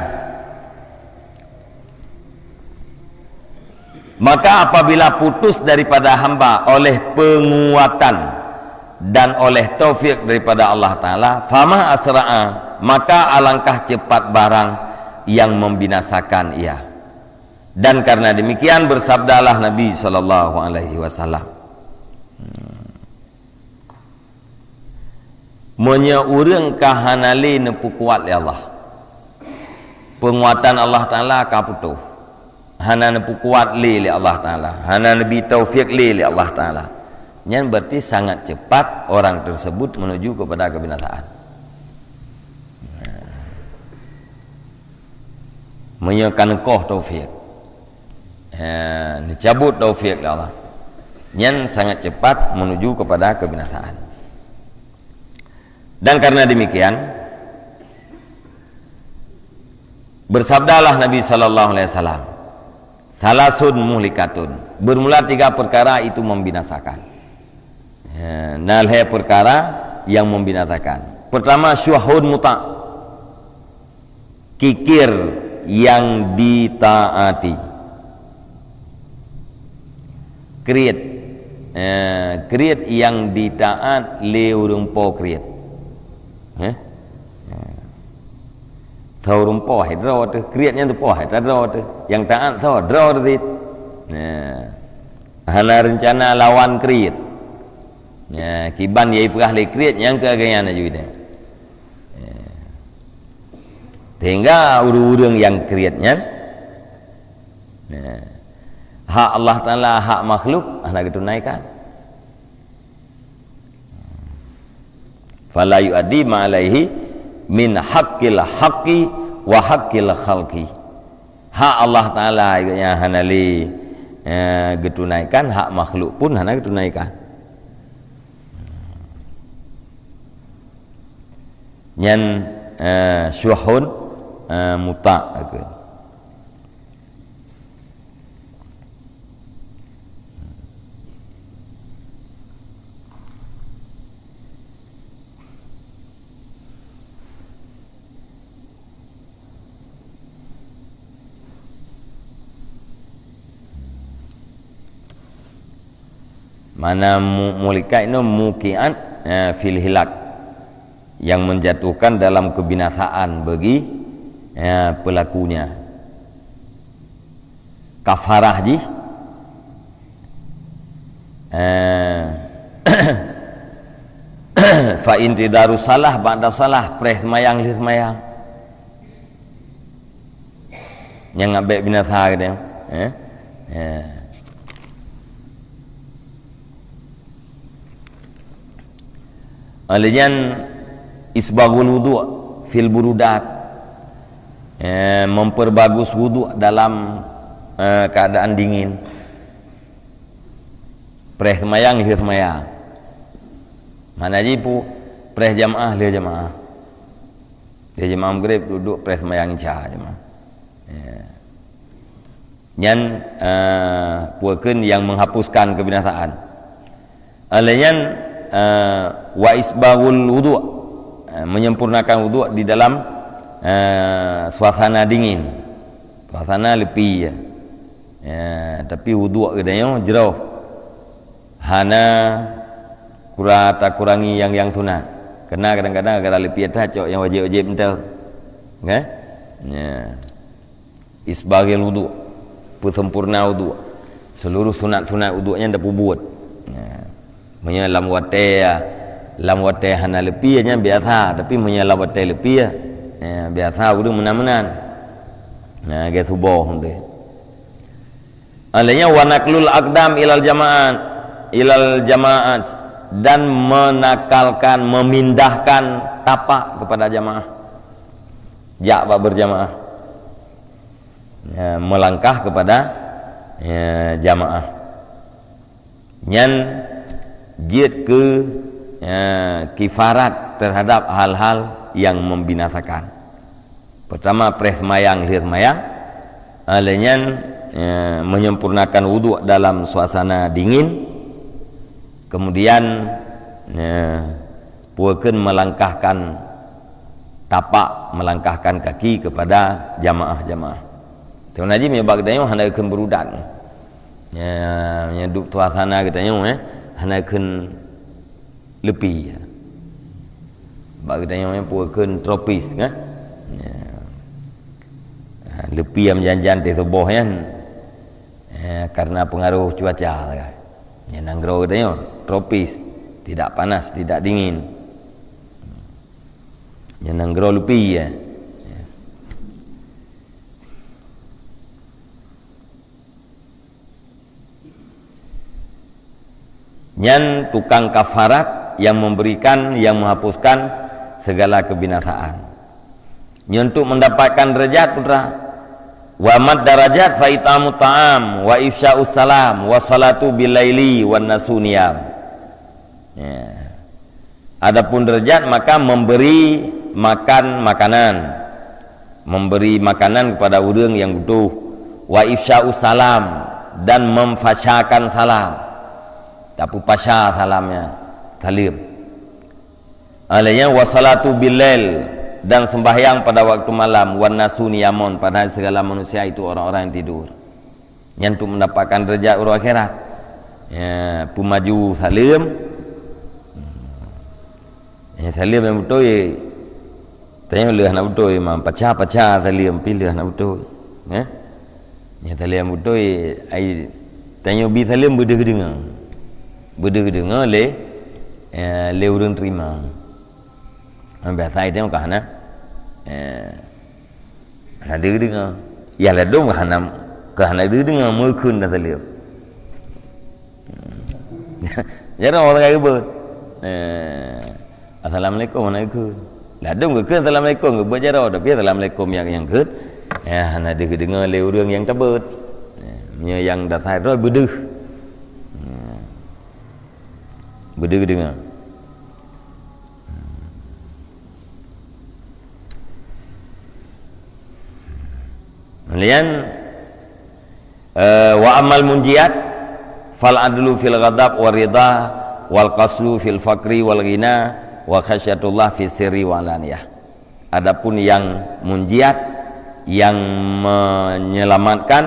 Maka apabila putus daripada hamba oleh penguatan dan oleh taufik daripada Allah Ta'ala, fama asra'a, maka alangkah cepat barang yang membinasakan ia. Dan karena demikian bersabdalah Nabi sallallahu alaihi wasallam. Meunyoe ureuëng ka hana lé neupeukuat lé Allah, peunguatan Allah Ta'ala ka putôh, hana neupeukuat lé lé Allah Ta'ala, hana neubi taufik lé lé Allah Ta'ala, nyan berarti sangat cepat orang tersebut menuju kepada kebinasaan. Meunyoe ka neukoh taufik, ha, neucabut taufik lé Allah, nyan sangat cepat menuju kepada kebinasaan. Dan karena demikian, bersabdalah Nabi sallallahu alaihi wasallam, salasun muhlikatun, bermula tiga perkara itu membinasakan. Ya, na lhée perkara yang membinasakan. Pertama, syuhun muta'. Kikir yang ditaati. Kriet. Eh, kriet yang ditaat lé ureuëng po kriet. Eh? Eh. Tho ureuëng po hai droe teuh, kriet nyan teuh po hai ta droe teuh. Nyang taat tho droe teuh. Nah. Hana reuncana lawan kriet. Nah, kiban yai peugah lé kriet nyang keu agam nyan aju ideh. Sehingga ureuëng-ureuëng nyang kriet nyan, nah, hak Allah Ta'ala, hak makhluk hana geutunaikan. Fala yu'addi ma alaihi min haqqil haqqi wa haqqil khalqi. Hak Allah Ta'ala nyang hana lé, eh, geutunaikan, hak makhluk pun hana geutunaikan. Nyan, eh, syuhun, eh, muta' keu. Mana mu-, muhlikat itu muqi'at, eh, fil hilak, yang menjatuhkan dalam kebinasaan bagi, eh, pelakunya. Kafarah jih, eh, fa intidaru salah ba'da salah, preh seumayang lheueh seumayang. Nyang abek binasa geutanyoe, eh? Eh. Oleh nyan, isbaghul wudu' fil burudat. Eh, memperbagus wudu' dalam, eh, keadaan dingin. Preh seumayang lheueh seumayang. Mana jipu preh jamaah lheueh jamaah. Lheueh jamaah Maghrib duek-duek preh seumayang Isya jamaah. Ya. Nyan, eh, peue kheun nyang menghapuskan kebinasaan. Alai nyan, eh, wa isbaghul wudu', eh, menyempurnakan wudu' di dalam, eh, suasana dingin. Suasana leupie, ya. Ya, tapi wudu' geutanyoe jroh. Hana kura-, takurangi nyang, nyang sunat. Karena kadang-kadang gara leupie that cok nyang wajéb-wajéb mantong. Kan? Ya. Isbaghil wudu', peusempurna wudu'. Seluruh sunat-sunat wudu' nyan tapeubuet. Ya. Meunyoe lam watée, lam watée hana leupie nyan biasa, tapi meunyoe lam watée leupie, ya, biasa ureuëng meunan-meunan. Nah, lagée suboh tu. Alainya wa naqlul aqdam ilal jama'at, ilal jama'at, dan menakalkan, memindahkan tapak kepada jamaah. Jak bak berjamaah. Ya, melangkah kepada, ya, jamaah. Nyan jeuet keu, ya, kifarat terhadap hal-hal yang membinasakan. Pertama, preh semayang, lheueh semayang. Alai nyan, ya, menyempurnakan wudu' dalam suasana dingin. Kemudian, ya, peue kheun melangkahkan tapak, melangkahkan kaki kepada jamaah-jamaah. Teuma najih meunyoe bak geutanyoe hana kheun beurudat. Ya, meunyoe duek suasana geutanyoe, eh, hana kheun leupie. Bak geutanyoe, eh, peue kheun tropis, kan? Ya. Ha, leupie meujan-jan teuh suboh nyan. Ya, karena pengaruh cuaca, kan? Nyan nanggroe geutanyoe, tropis. Tidak panas, tidak dingin. Nyan nanggroe leupie, ya. Ya. Nyan tukang kafarat yang memberikan, yang menghapuskan segala kebinasaan. Nyan untuk mendapatkan derajat, putra. Wa mad darajat fa it'amu ta'am, wa ifsya'us salam, wa salatu bil laili, wan nasu niyam. Ya. Adapun derajat, maka memberi makan makanan, memberi makanan kepada ureuëng yang butuh, wa ifsya'us salam, dan memfasyakan salam. Tapeupasya salamnya, salam. Alainya wa salatu billail, dan sembahyang pada waktu malam, wan nasu niyamun, padahal segala manusia itu orang-orang yang tidur. Nyan untuk mendapatkan derajat uroe akhirat. Ya, peumaju saleuem. Ya, saleuem nyang beutôi, tanyoe lheueh hana beutôi, memang paca-paca saleuem pih lheueh hana beutôi. Ya. Ya, saleuem nyang beutôi, ai, tanyoe bi saleuem beudeuh geudeungoe. Beudeuh geudeungoe lé, ya, lé ureuëng terima. Biasa itu ka hana. Eh, hana deungoe. Ya ladom ka hana, ka hana deungoe, meukheun dan saleuem. Jaroe orang kaya geubeuet. Eh, assalamualaikum hana geukheun. Ladom geukheun assalamualaikum, geubeuet jaroe, tapi assalamualaikum nyang, nyang kheun, eh, hana deungoe lé ureuëng nyang tabeuet. Eh, nyoe nyang dasar droe beudeuh. Eh, beudeuh deungoe. Kemudian, eh, wa amal munjiat fal adlu fil ghadab wa ridha wal qasdu fil faqri wal ghina wa khasyatullah fi sirri wa alaniyah. Adapun yang munjiat, yang menyelamatkan,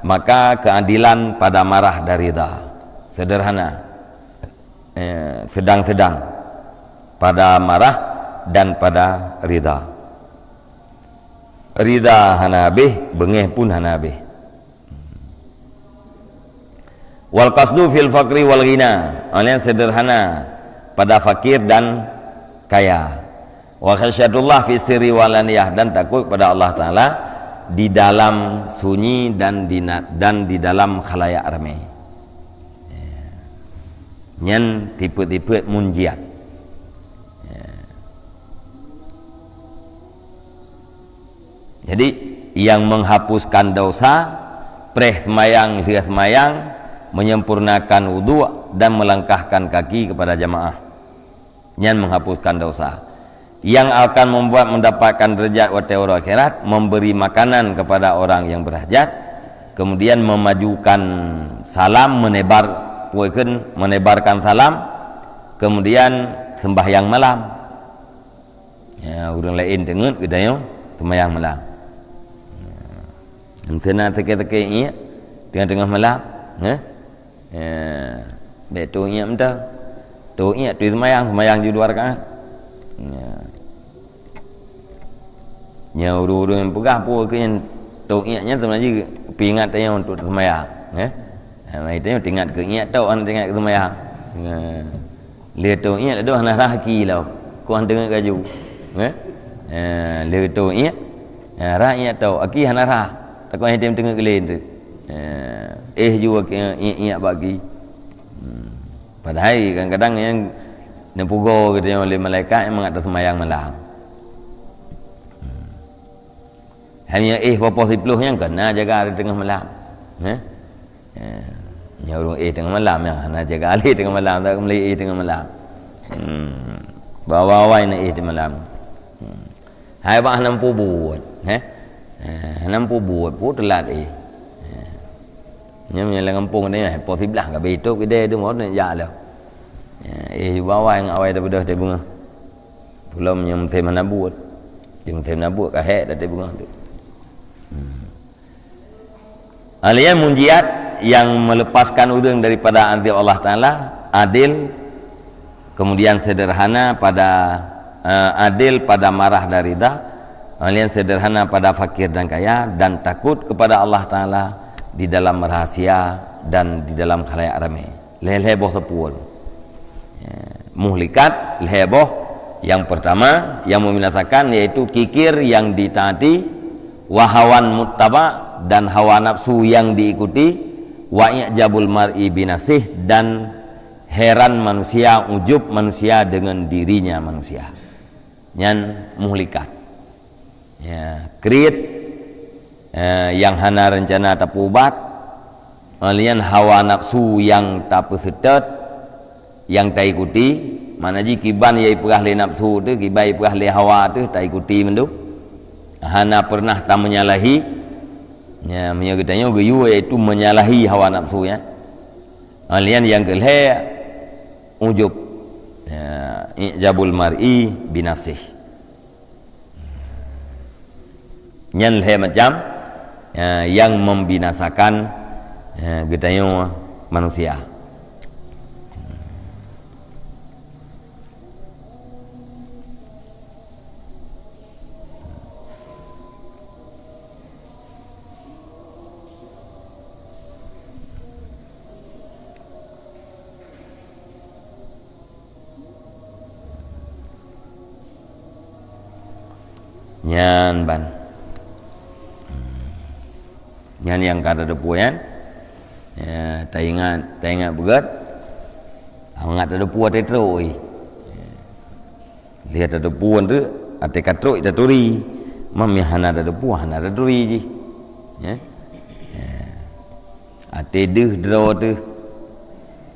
maka keadilan pada marah dan ridha. Sederhana. Eh, sedang-sedang pada marah dan pada ridha. Ridha hana habéh, beungéh pun hana habéh. Wal qasdu fil faqri wal ghina, yang sederhana pada fakir dan kaya. Wa khasyatullah fi sirri wa alaniyah, dan takut pada Allah Taala di dalam sunyi dan di na-, dan di dalam khalayak ramé. Ya. Nyan tipe-tipe munjiat. Ya. Jadi, yang menghapuskan dosa, preh semayang, lheueh semayang, menyempurnakan wudhu, dan melangkahkan kaki kepada jamaah. Nyan menghapuskan dosa. Yang akan membuat mendapatkan derajat watée uroe akhirat, memberi makanan kepada orang yang berhajat, Kemudian memajukan salam, menebar, peue kheun, menebarkan salam, kemudian sembahyang malam. Ya, ureuëng laén teungeut geutanyoe sembahyang malam. Meuseu na teuke-teuke iék teungoh-teungoh malam, eh? Ya, bèk tôh iék mantong. Tôh iék teuh sembahyang, sembahyang ju dua rakaat. Ya. Nyan ureuëng-ureuëng nyang peugah peue keu nyan tôh iék nyan sebenarnya peuingat tanyoe untuk sembahyang, eh? Ha, mari tanyoe teuingat keu iék tôh, hana teuingat keu sembahyang. Ya. Lheueh tôh iék ladôm hana rhah aki lom. Kon teungeut laju. Eh? Eh, lheueh tôh iék, eh, rhah iék tôh, aki hana rhah. Takot hana tem teungeut geulen tu. Eh, éh ju aki, iék-iék bak aki. Hmm. Padahai kadang-kadang nyang neupeugoe geutanyoe lé malaikat nyang mangat taseumayang malam. Hmm. Hanya éh poh-poh siplôh nyang keuh na jaga di teungoh malam. Eh? Eh, nyan ureuëng éh teungoh malam, nyang hana jaga lé teungoh malam, tak meulai éh teungoh malam. Hmm. Bak awai-awai na éh teungoh malam. Hmm. Hai bak hana muphom buet, eh? Eh, hana muphom buet, peue teulat éh. Eh. Nyan meunyo lam gampông nyan, poh siblaih ka beuitôb keudè tu, mau neujak lom. Eh, éh bak awai ngon awai tabeudôh teuh beungoh. Peulom nyang musém hana buet. Di musém hana buet ka hék teuh beungoh tu. Hmm. Ahlian munjiat yang melepaskan ureuëng daripada azab Allah Taala, adil, kemudian sederhana pada, eh, adil pada marah dan ridha, ahlian sederhana pada fakir dan kaya, dan takut kepada Allah Taala di dalam rahasia dan di dalam khalayak ramai. Lhèe-lhèe boh sapeue. Ya, muhlikat lhèe boh. Yang pertama, yang membinasakan, yaitu kikir yang ditaati, wa hawan muttaba, dan hawa nafsu yang diikuti, wa i'jabul mar'i binafsih, dan heran manusia, ujub manusia dengan dirinya manusia. Nyan muhlikat. Ya, kriet, eh, nyang hana reuncana tapeuubat, nyan hawa nafsu nyang tapeuseutôt, nyang taikuti, makna jih kiban nyang ipeugah lé nafsu teuh, kiban ipeugah lé hawa teuh taikuti mandum. Hana pernah tamenyalahi. Ya, meunyoe geutanyoe geuyue yaitu menyalahi hawa nafsu, ya. Nyan nyang keulhèe ujub. Ya, i'jabul mar'i binafsih. Nyan lhèe macam, eh, nyang membinasakan, eh, geutanyoe manusia. Nyan ban. Nyan nyang ka tateupeue nyan. Ya, taingat, taingat beugöt. Mangat tateupeue até trok, eh. Lheueh tateupeue tu, até ka trok taturi. Meunyo hana tateupeue, hana taturi jih. Ya. Ya. Até deuh droe teuh,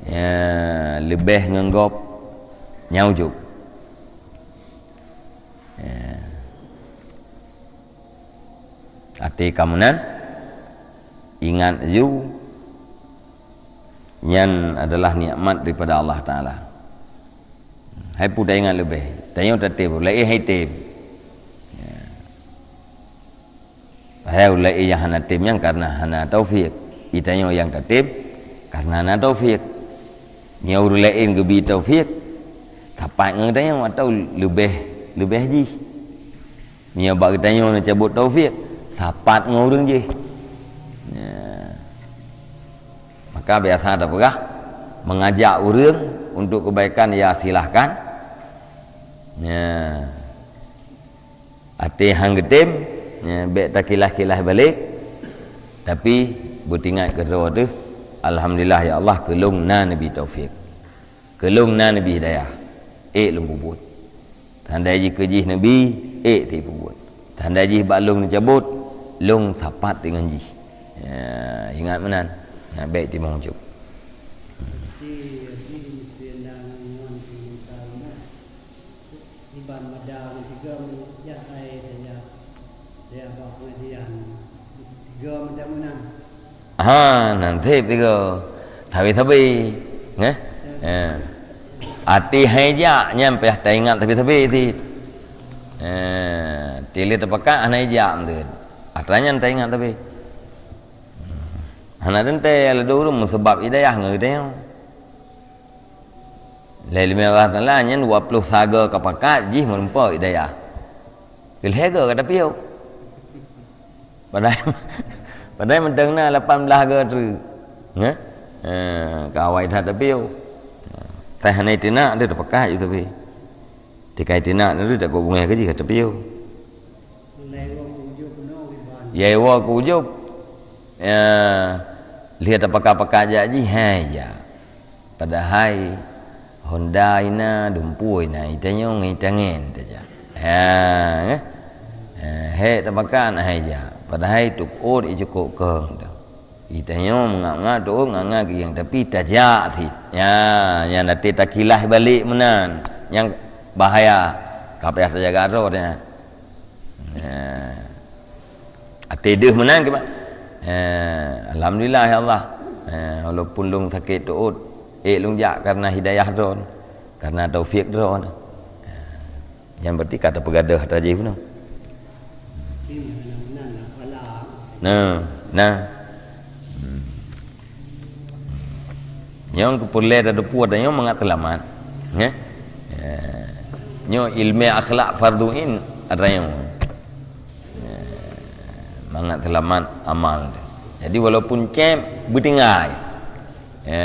ya, leubeh ngon gob, nyan ujub. Ya. Até ka meunan, ingat laju, nyan adalah nikmat daripada Allah Taala. Hai peue taingat leubeh, tanyoe tatem, laén hai tem. Ya. Padahai ulée nyang hana tem nyan karena hana taufik. Geutanyoe nyang tatem karena hana taufik. Meunyoe ureuëng laén geubri taufik, sapat ngon geutanyoe atawa leubeh, leubeh jih. Meunyoe bak geutanyoe neucabot taufik, sapat ngon ureuëng jih. Ya. Maka biasa tapeugah, mengajak ureuëng untuk kebaikan, ya silahkan. Ya. Até han geutem, ya, bék takilah-kilah balek, tapi beutingat keudroe teuh, alhamdulillah ya Allah, keu lôn na neubri taufik. Keu lôn na neubri hidayah. Ék lôn peubuet. Tandai jih keu jih neubri, ék teupeubuet. Tandai jih bak lôn neucabot, lôn sapat deungon jih. Ya, ingat meunan. Nah, bék timong ujub. Iban mada ngon tiga meunit jak hai saja. Saya bak pengajian tiga macam meunan. Ha, nan seb tiga. Sabe-sabe. Ngeh? Ha. Até hai jak nyan payah taingat sabe-sabe cit. Ha, até lheueh tapakat hana jak meuteun. Atra nyan taingat sabe. Hana teuntèe ladôm ureueng meusabab hidayah ngon geutanyoe. Lé lima ratus taala nyan dua ploh saga ka pakat jih meureumpok hidayah. Lhèe go ka tapiôh. Padahai, padahai mantong na lapan blah go treuk. Nyan? Eh, ka awai that tapiôh. Teuh hana teunak, dia tapakat je tapi. Tikai teunak tu tak kok bungeh ke jih ka tapiôh. Ya, iwoe keu ujub. Ya, lheueh tapakat-pakat jak jih, hai jak. Padahai honda ina, dumpue ina, itanyoe ngon itangen tajak. Ha, eh? Ha, hék tapakat hai jak. Padahai tukot icukop kong tu. Itanyoe meungab-ngab tu'oh ngat-ngat keu ieng, tapi tajak cit. Ya, nyan até takilah balek meunan. Nyang bahaya. Ka payah tajaga droe nyan. Ya. Até deuh meunan kiban. Ya, alhamdulillah ya Allah. Ya, walaupun lôn sakét tu'ot, ék lôn jak karena hidayah droe, karena taufik droe. Ya. Nyan berarti ka tapeugadôh atra jih bunoe. Nah, nah. Hmm. Nyang keu peureulèe tateupeue atra nyoe mangat seulamat. Nggih. Ya. Nyoe ileumèe akhlak fardhu ain atra nyoe. Ya. Mangat seulamat amal. Jadi walaupun cép beutinggai. Ya.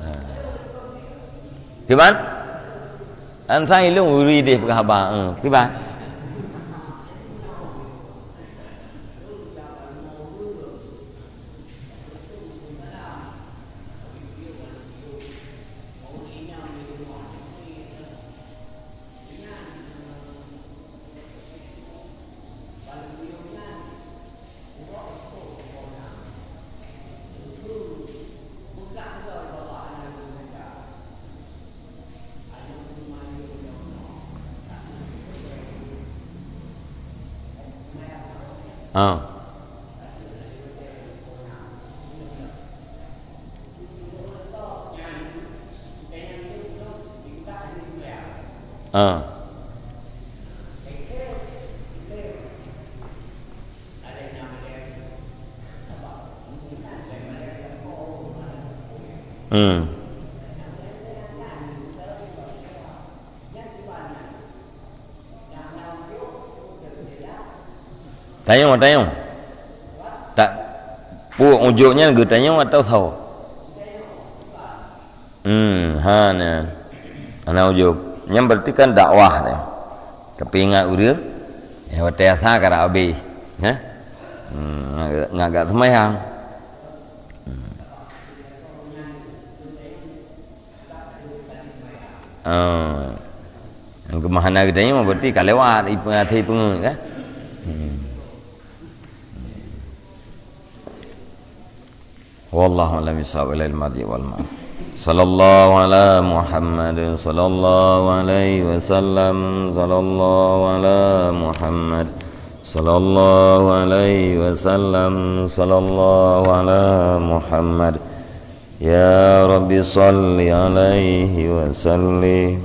Ha. Kiban? An sai lôn uri deh peugah haba. Eh, kiban? Ha. Ha. Hmm. Tanyong, tanyong. Tak, peue ujok nyan geutanyong atawa sawa? Hmm, hana. Hana ujok. Nyan berarti kan dakwah nyan. Tapi ingat ureueng, eh, watèe asa ka rab abéh. Hah? Hmm, ngat, ngat gak seumayang. Hmm. Ah. Nyang keumah hana geutanyong berarti ka lewat, ipe-, até ipeungeut kan? Hmm. Wallahu a'lam bishawab, ilaihil marji' wal ma'ab. Sallallahu ala Muhammad, sallallahu alaihi wasallam, sallallahu ala Muhammad, sallallahu alaihi wasallam, sallallahu ala Muhammad. Ya Rabbi salli alaihi wa sallim.